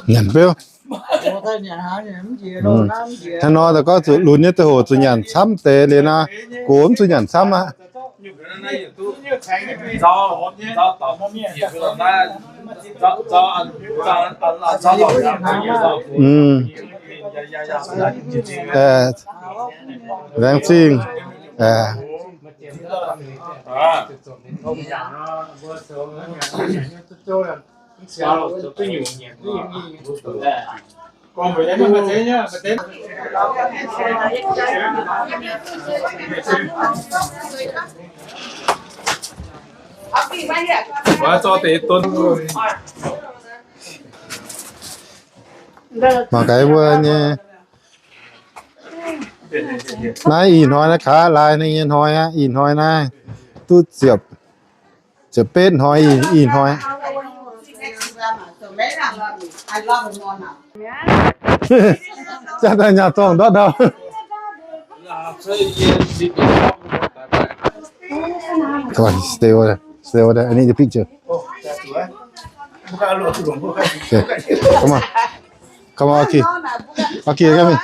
Nyanc beuv. Hnangv nor daaih gorngv zuqc lunx nyei deic-hoc zuqc nyanc camv deix liuz naaiv, gox mv zuqc nyanc camv aqv. Laengz zingh. Mangc gaax mbuo nyei. Naaiv ih hnoi naaiv kaav laaix ninh nyei hnoi aqv. Ih hnoi naaiv duqv ziepc, ziepc betv hnoi, ih hnoi. Jaav daaih nyaah zorngh ndortv ndau. Come on, stay over there. Stay over there. I need the picture. Okay. Come on. Come on, okay. Okay, come here.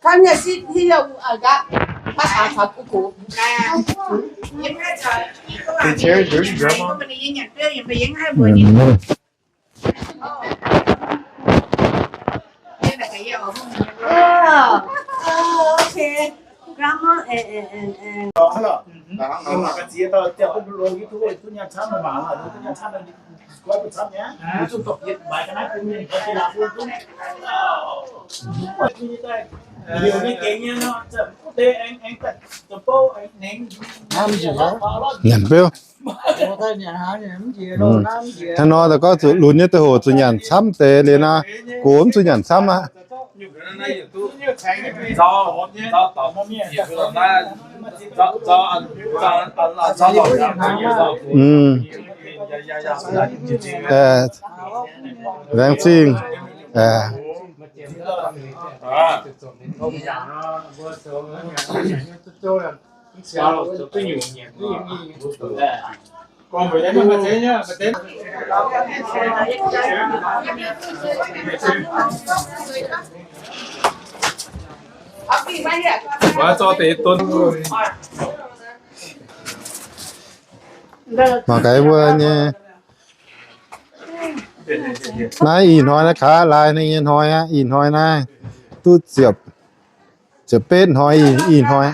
Come here, sit here. I got. They cherish your grandma. Oh, oh, okay. Grandma and, and, and, and Nyanc beuv. Hnangv nor daaih gorngv zuqc lunx nyei deic-hoc zuqc nyanc camv deix liuz naaiv, gox mv zuqc nyanc camv aqv. Laengz zingh. Mangc gaax mbuo nyei. Naaiv ih hnoi naaiv kaav laaix ninh nyei hnoi aqv. Ih hnoi naaiv duqv ziepc, ziepc betv hnoi, ih hnoi.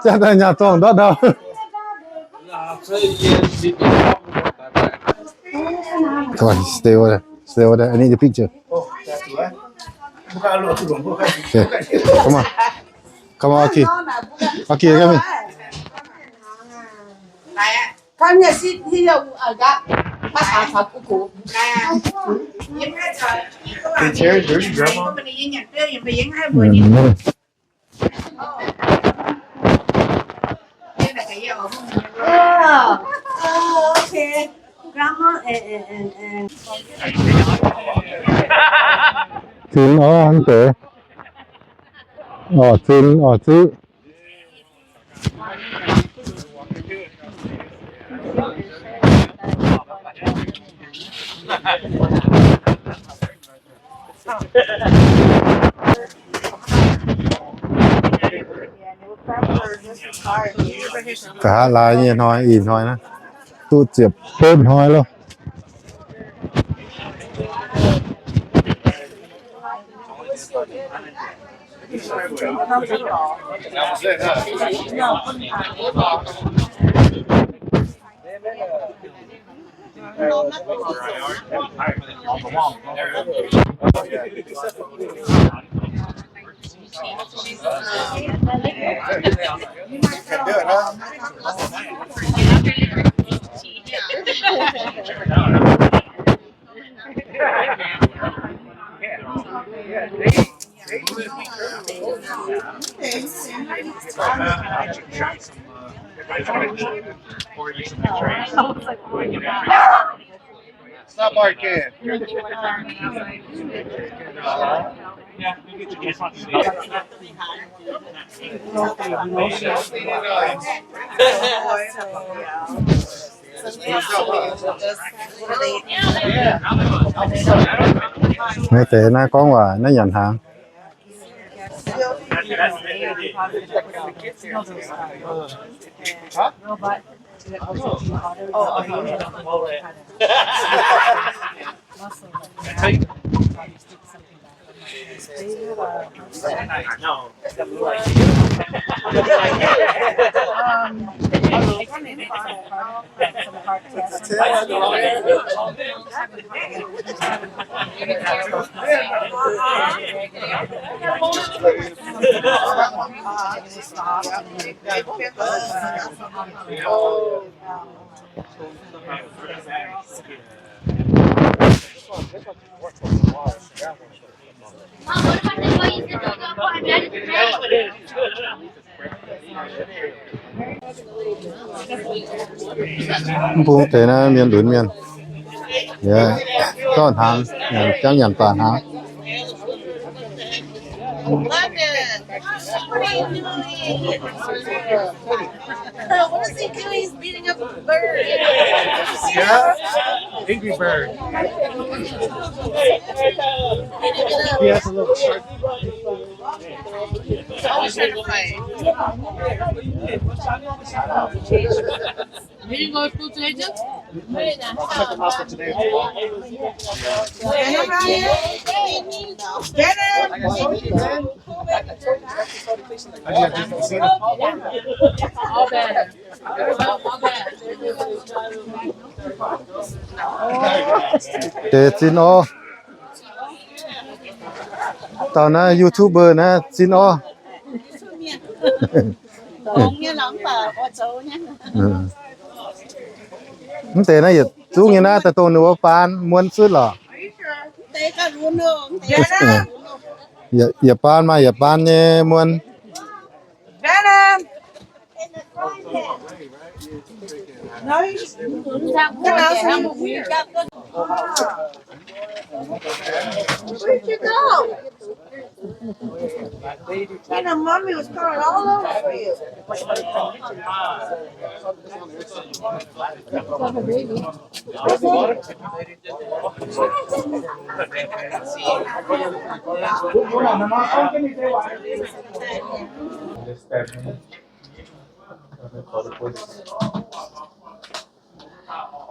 Jaav daaih nyaah zorngh ndortv ndau. Come on, stay over there. Stay over there. I need the picture. Okay. Come on. Come on, okay. Okay, come here. Come here, sit here. I got. They cherish your grandma. Oh, oh, okay. Grandma and, and, and, and. Zinh orv hnangv deix. Orv zinh orv ziqv. Nqa'haav laaix nyei hnoi, ih hnoi naaiv duqv ziepc betv hnoi loh. Stop barking. Naaiv deix naaiv gorngv waac naaiv nyanc hnaangx. Mv bung deix naaiv mienh lunx mienh, yie zorqv hnaangx, jangv nyanc baac hnaangx. What is he doing? He's beating up a bird. Yeah? Angry bird. He has a little shark. Deix zinh orv. Dauh naaiv YouTuber naaiv zinh orv. Mv deix naaiv yietc zungv nyei naaiv daaih dongh ninh mbuo baan muonz cuotv lorqc. Yietc baan maaih yietc baan nyei muonz. Where'd you go? You know, Mommy was calling all over for you.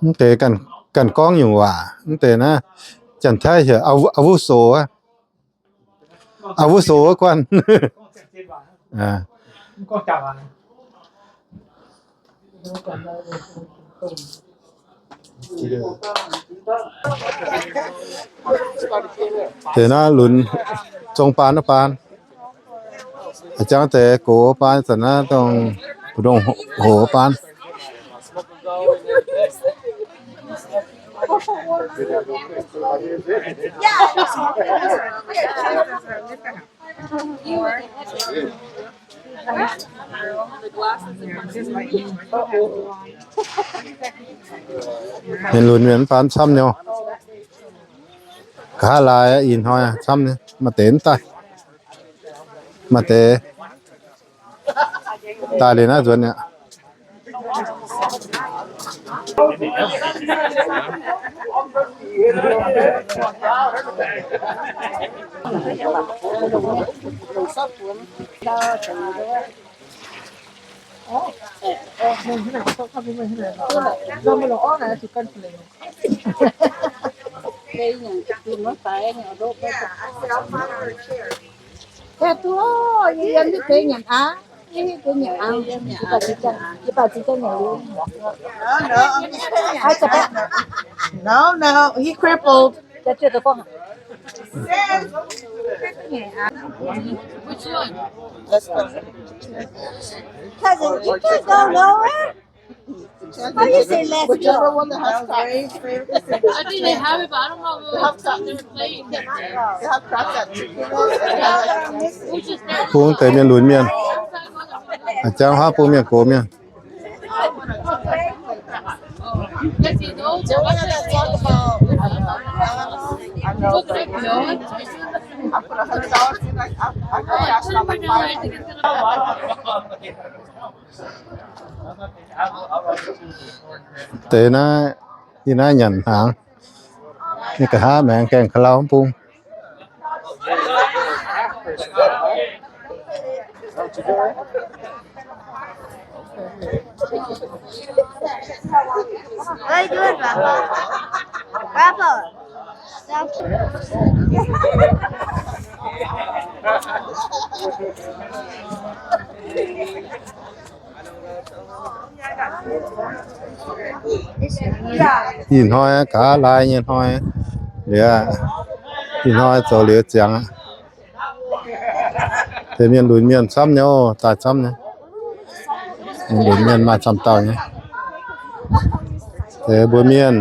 Mv deix ganh, ganh gorngv nyungc waac. Mv deix naaiv Janx-Taiv heuc อาวุโส wuov. อาวุโส wuov guanh. Deix naaiv lunx zong baan wuov baan. Jangv deix gox baan, zanc naaiv dongh mbu'ndongx hoc baan. Mienh lunx mienh mv baan camv nyei. Nqa'haav laai ih hnoi camv nyei, maaih deix mv daaih. Maaih deix daaih liuz naaiv nzuonx mi'aqv. No, no, he crippled. Which one? Let's go. Cousin, you can't go nowhere. How you say let's go? Whichever one that has crabs. I think they have it, but I don't know if they were playing. They have crabs at Chicken Run. Bung deix mienh lunx mienh. A'jang huaav bung mienh gox mienh. Deix naaiv, yie naaiv nyanc hnaangx. Ninh nqa'haav maengx gaengh ka'lauh bung. What are you doing, Papa? Papa, stop. Ih hnoi gaax lai nyei hnoi, liuz, ih hnoi zoux liuz ziangx aqv. Deix mienh lunx mienh camv nyei, daaih camv nyei. Mienh lunx mienh maaih camv dauh nyei. Deix mbuo mienh,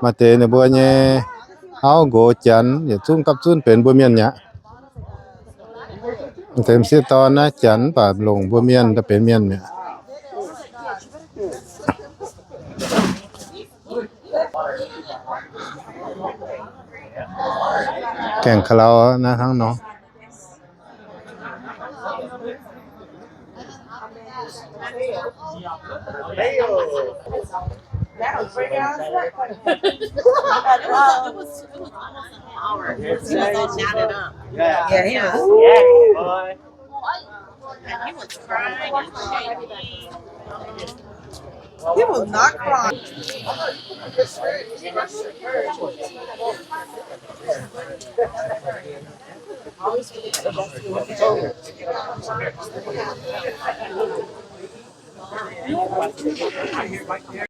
maaih deix ninh mbuo nyei auv nqox Janx yietc zungv gapv zunv benx mbuo mienh mi'aqv. Deix m'sieqv dorn naaiv Janx mv baac longc mbuo mienh daaih benx mienh mi'aqv. Gaengh ka'lauh naaiv hnangv nor. Yeah, he was. He was crying. He was not crying.